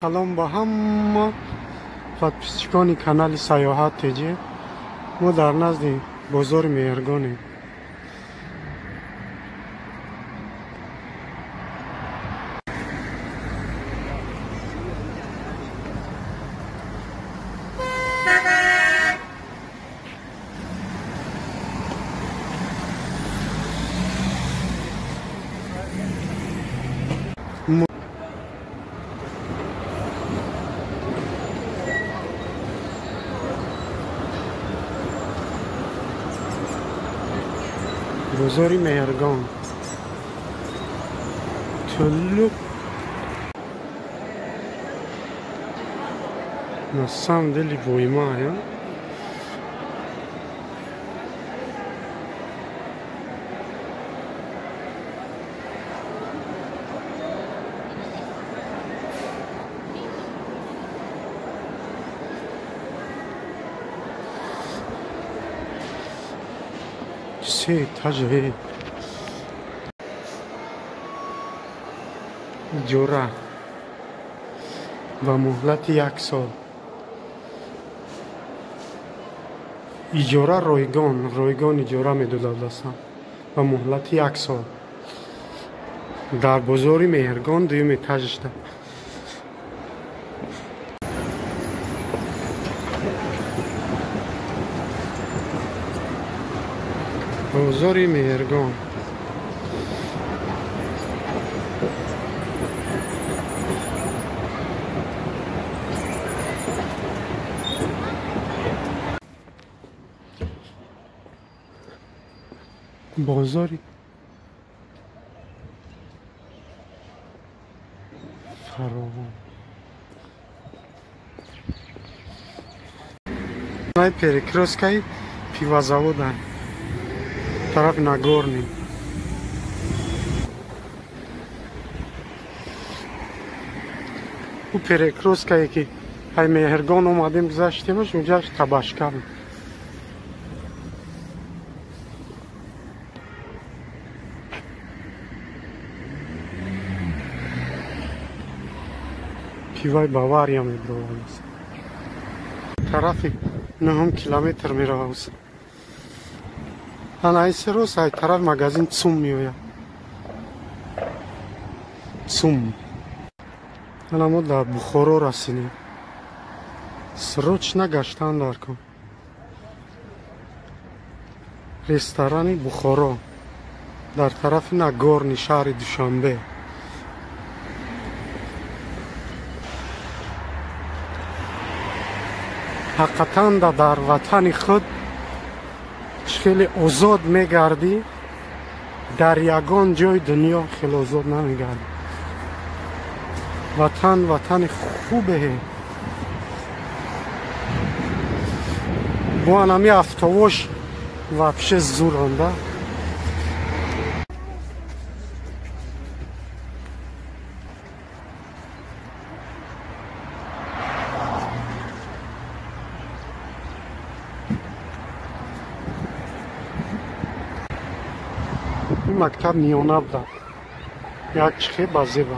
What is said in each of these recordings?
Салом ба ҳама подписчикони канали Саёҳат ТЖ. Мо дар назди бозори Меҳргонем. Бозори Меҳргон тулуқ на самом деле войма. Се этаже иҷора ба муҳлати як сол, иҷора ройгон, ройгон иҷора медодадасан ба муҳлати як сол дар бозори Меҳргон, дуюм этажашда. Бозори Меҳргон. Бозори фаровон. Перекрёсткаи пивозавода тарафи Нагорный. У перекрёсткае ки ай Меҳргон омадем, гузаштемаш, унҷаш табашка. Пиваи Бавария мебироваласт. Тарафи 9 километр меравад. Ана ин рӯз ай тараф магазин ЦУМ меояд. ЦУМ. Ана мо дар Бухоро расидем. Срочно гаштан дар кун. Ресторани Бухоро дар тарафи Нагорни шаҳри Душанбе. Ҳақиқатан дар ватани худ хеле озод мегардӣ, дар ягон ҷои дунё хеле озод намегардӣ. Ватан ватани хубе. Бо анами автобус вообще зуранда. Ин мактаб миёна буда, як чихе ба зеба.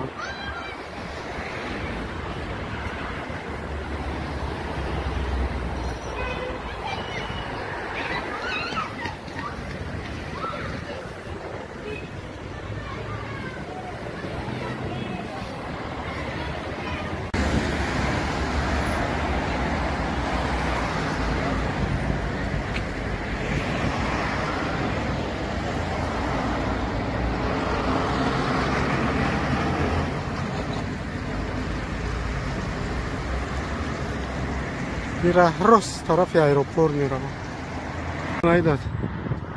Рост тарафи аэропорт меравам. Найдад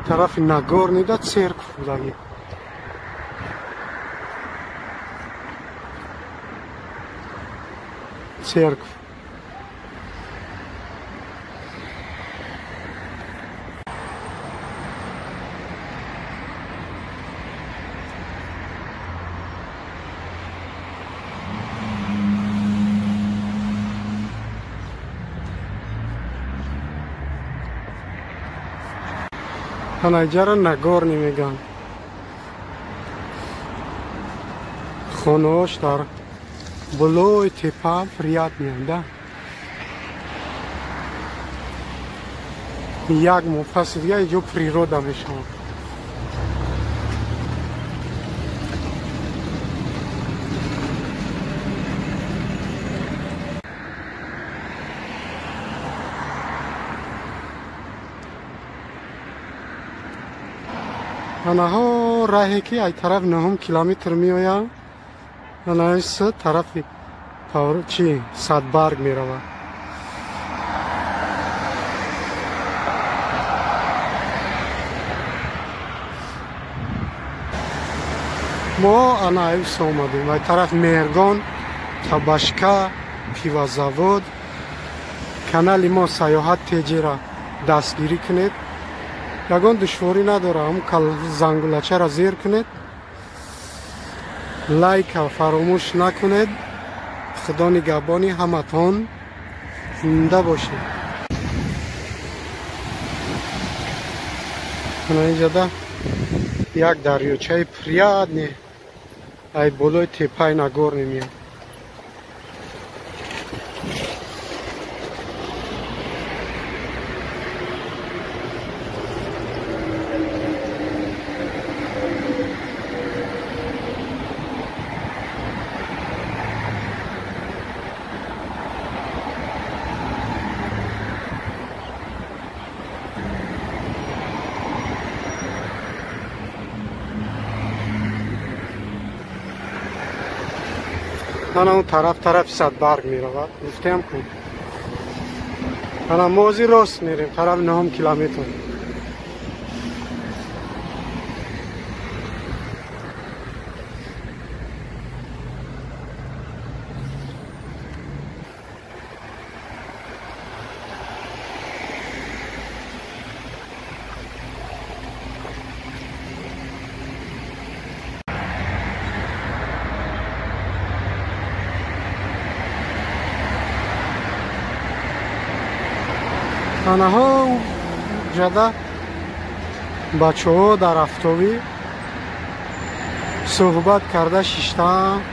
тарафи Нагорный да церкв будаги. Церкв. Ҳанаҷара Нагорни меган. Хонаош дар Болои тепа приятный, да? Як моҳ паси дига иҷо природа мешавад. Анаҳо раҳе ки ай тараф 9 километр меояд, анаис тарафи чи Садбарг меравад. Мо анаис омадем ай тараф Меҳргон, Табашка, пивозавод. Канали мо Саёҳат ТЖ-ра дастгирӣ кунед. Ягон душворӣ надорад, ҳам зангулачаро зер кунед, лайка фаромӯш накунед. Худо нигаҳбони ҳаматон, зинда бошед. Ана инҷода як дарёчаи приятный ай болои тепаи Нагорный меяд. Ана он тараф тарафи Садбарг меравад. Гуфтем ку. Ана мози рост мерем тарафи 9 километр. Анаҳо ҷада бачаҳо дар афтобӣ суҳбат карда шиштаанд.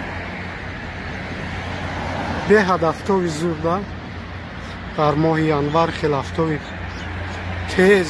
Беҳад афтоби зурда. Дар моҳи январ хеле афтоби тез.